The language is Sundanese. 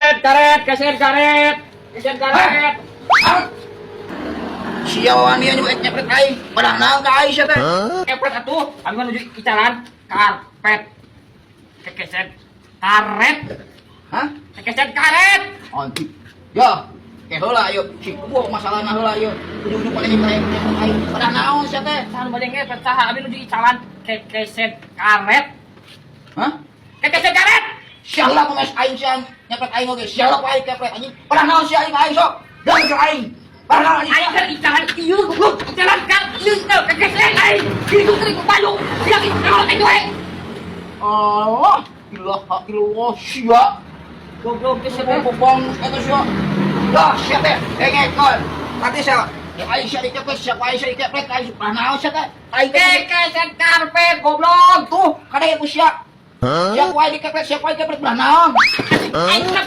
Karet, keset karet. Keset karet. Ah! Sia wani anu ek nyepret aing. Padahal naon ka aing sia teh? Kepret atuh, abi mah nuju icalan karpet. Kekeset karet. Hah? Kekeset karet. Anjing. Ya, ke heula ieu. Si kubu masalahna heula ieu. Ujung-ujung paling nyepret nyepret aing. Padahal naon sia teh? Saha nu bade ngepret saha, abi nuju icalan kekeset karet. Hah? Kekeset karet. Sia lah kumes aing sia nyepret aing oge. Sia lah ku aing kepret anjing. Padahal naon sia aing ka aing sok. Dan ke aing. Padahal naon anjing. Aing kan icalan ieu goblok. Icalan kan ieu teh kekeset aing. Kitu teh ku payung. Sia naon aing we. Allah, ilaha illallah sia. Goblok teh sia teh. Bobong eta sia. Dah sia teh dengekeun. Tadi sia aing sia dikepret sia ku aing sia dikepret aing padahal naon sia teh? Aing teh Kekeset karpet goblok. Tuh, kadang ku sia. Sia ku aing dikepret, sia ku aing kepret belah naon? Aing mah